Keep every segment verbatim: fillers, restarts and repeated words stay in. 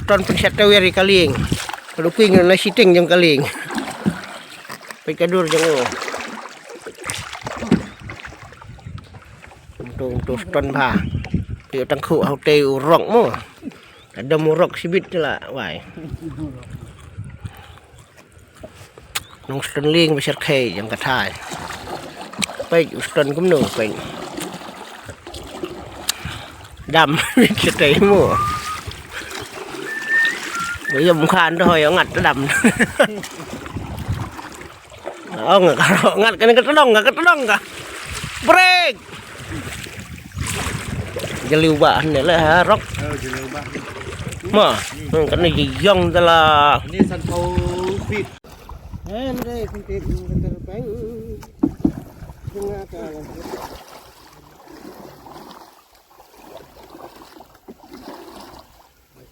Ton pynshad tawiar ïa ka lieng. Ka duping na shiteng jong ka lieng. Peit ka dur jong u. Tung tung ston bha. Ïa tang khu hau te u rok mo. Ka dom u rok sibit te la wai. Nong ston lieng ba syrkhei jong ka thai. Peit u ston kumno peit. Dam bit syrkhei mo. Ba ïa mukhan doh ïa ngat dam. Ong ka ro ngat kane ka tdong ka tdong ka. Break. Jeliu ba ne le ha rok. Oh, jeliu ba. Ma, hmm, kane ji yong tala. Ni san pau feet. Hen re kuntit kuntir peng. Bunga ka.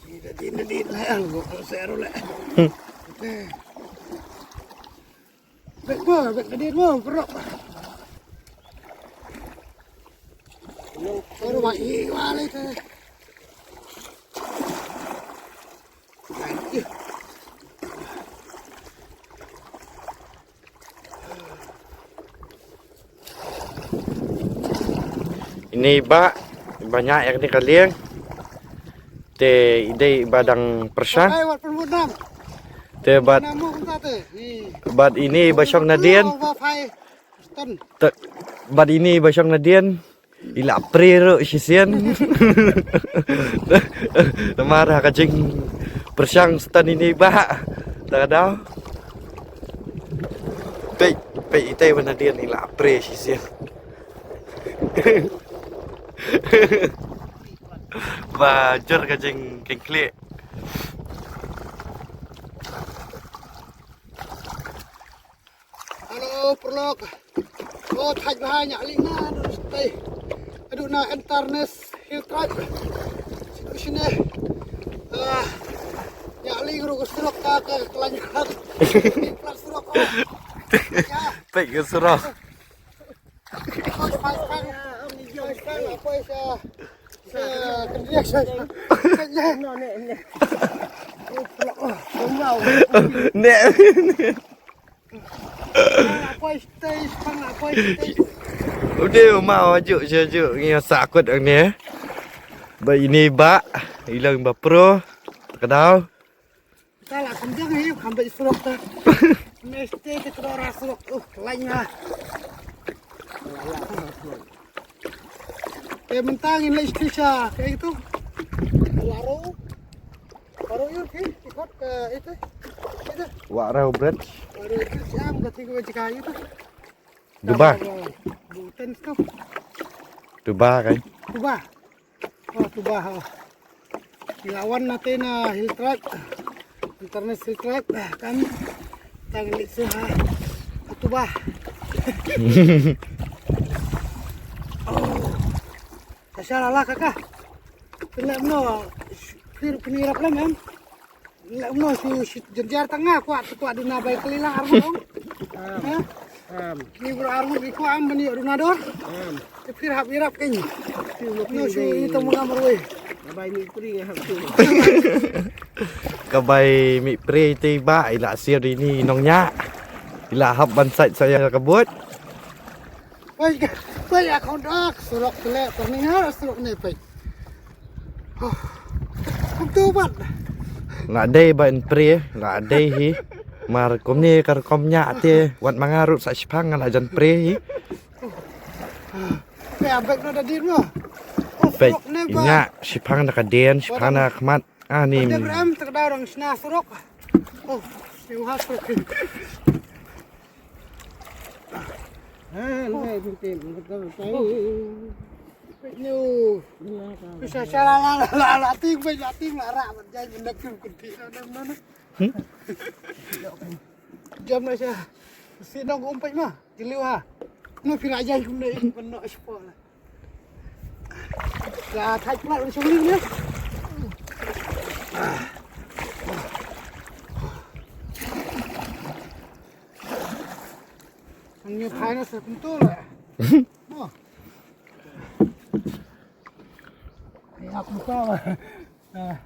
Ji da din da din le ang go se ro le. Hmm. Bek ba, bek ka din mo, bro. Baru mai wale te. Ini ba, banyak yang ni kaliang. Te i dei ba dang pyrshang. Ai, wat pynbut nam. Te bad, nam mo kumta te. Ni. Bad ini ba shong nadien. Oh, ba phai. Stan. Te, bad ini ba shong nadien. I la pre ruh shisien. Namar ha ka jingpyrshang stan ini ba. Ta ka daw. Peit, peit itai ba nadien i la pre shisien. Ba jur ka jingkynkhlieh. Hello, paralok. Oh, thait bha ñiah lieng na, dun stai. Aduh na Enternes Hill Trail. Sini, sini. Ah, ñiah lieng ruh ka surok ka, ka, ka lanyat. Plat surok, oh. Ya. Peit ka surok. Ne. Udah mau ajuk ajuk ngi sakut ang ne. Ba ini ba ilang ba pro. Kadaw. Ka la kham jong hi, kham beit surok ta. Mesti te kdor surok, uh, lain ha. Te mynta ngin leit sha, kaei tu? Waro. Waro ïa ki, ki khot ka itu. Itu. Waro Bridge. Waro Bridge am ka thik ka jaka itu. Duba. Buten tu. Duba kan. Duba. Oh, tuba, oh. Ngi la wan na te na Hill Trail. Enternes Hill Trail, kan. Tang leit sha tuba. Oh. Sha la la kaka. Kena mno. Kir kini rap lem, em. Leh kumno shu, shu jynjar tang nga kwah, kwah duna bai kali la arngut. Am. Ha? Am. Ni bro arngut ni kwah am bani duna dor. Am. Te phi hap irap keiñ. Phi ma phi. Kumno shu bai. Ni tong ma nga marwei. Ka bai mih pri nga hap tu. Ka bai mih pri te ba i la siar ini nong ñiah. I la hap ban sait sa ïa ka buit. Pai, pai, ya khon dak surok te leh, pyrning ha surok ne pai. Kumtu pat. La dei ba in pre, la dei hi. Mar kumne ka rukom ñiah te, wat ma nga ruh sa shipang nga la jan pre hi. Pe abek no da dir no. Pe surok ne ba. Ñiah shipang da ka dien, shipang da ka khmat. Ah, ni. Ba dei bre em, te ka dau rang shna surok. Oh, ni ha surok. Ha, ngai tin tin, ka tai. Peit ñu. Pisa sha la la la la ting, peit la ting la rak, ban jai ban dak kim kun ti na na na. Hmm? Jam na sha. Si nong um peit ma, jiliu ha. No phi la jai kum na in ban no spo la. Ka thait plat ban shong ling ne. Ang ñu phai na sa kumtu la. Mo. Ya kumtu la. Ah.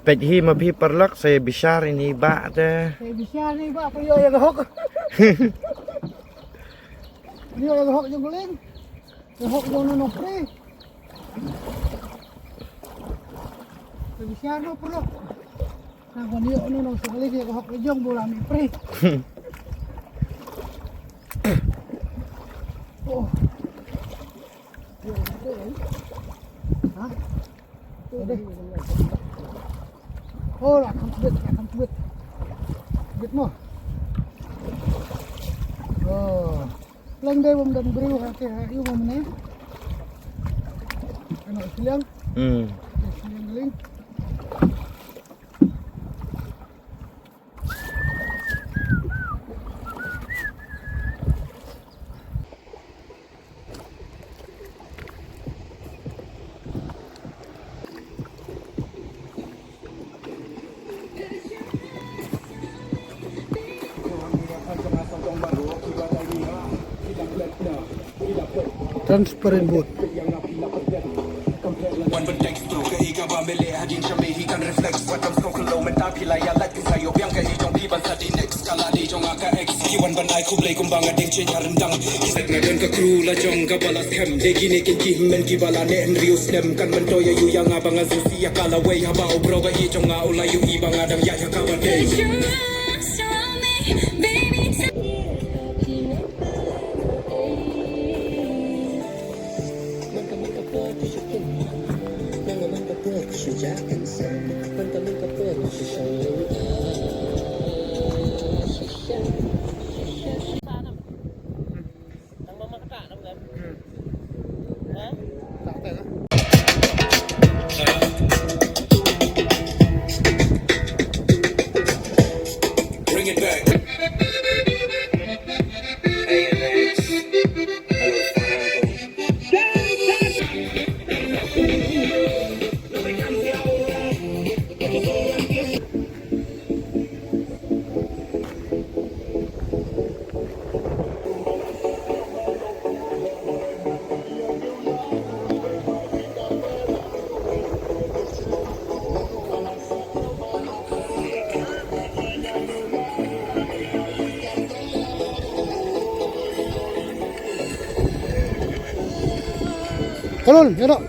Peit hi ma phi paralok, sa bishar ïa i bah te. Sa bishar ïa i bah, phi ïoh ïa ka hok. Phi ïoh ïa ka hok jong ka lieng. Ka hok jong u nongpri. Sa bishar noh paralok. Nang ban ïoh u nongpri sa ka lieng ïa ka hok jong u la mih pri. Oh. Ha? Ade. Oh, la kham tbit, la kham tbit. Tbit mo. Oh. Pleng dei bym don briew ha te ha ïu mo mynne. Kano sliang? Hmm. Sliang ling. Transparent boat. Wan ban text through ka i ka ba mele hadien sha me hi kan reflect. Wat tam snow ka low mynta phi la ïa lait phi sa ïoh biang ka i jong phi ban sa di next ka la di jong nga ka ex. Ki wan ban ai khublei kumba nga ding chen ha ryndang. Ki sek na don ka crew la jong ka ba la skhem. De kine kin ki hynmen ki ba la neh hynriew snem. Kan myntoi ïa u ïa nga ba nga zu si ïa ka lawei haba u bro ba i jong nga u la ïohi ba nga dang ïaid ha ka ba dei. Bring it back. Kolon, ya dok.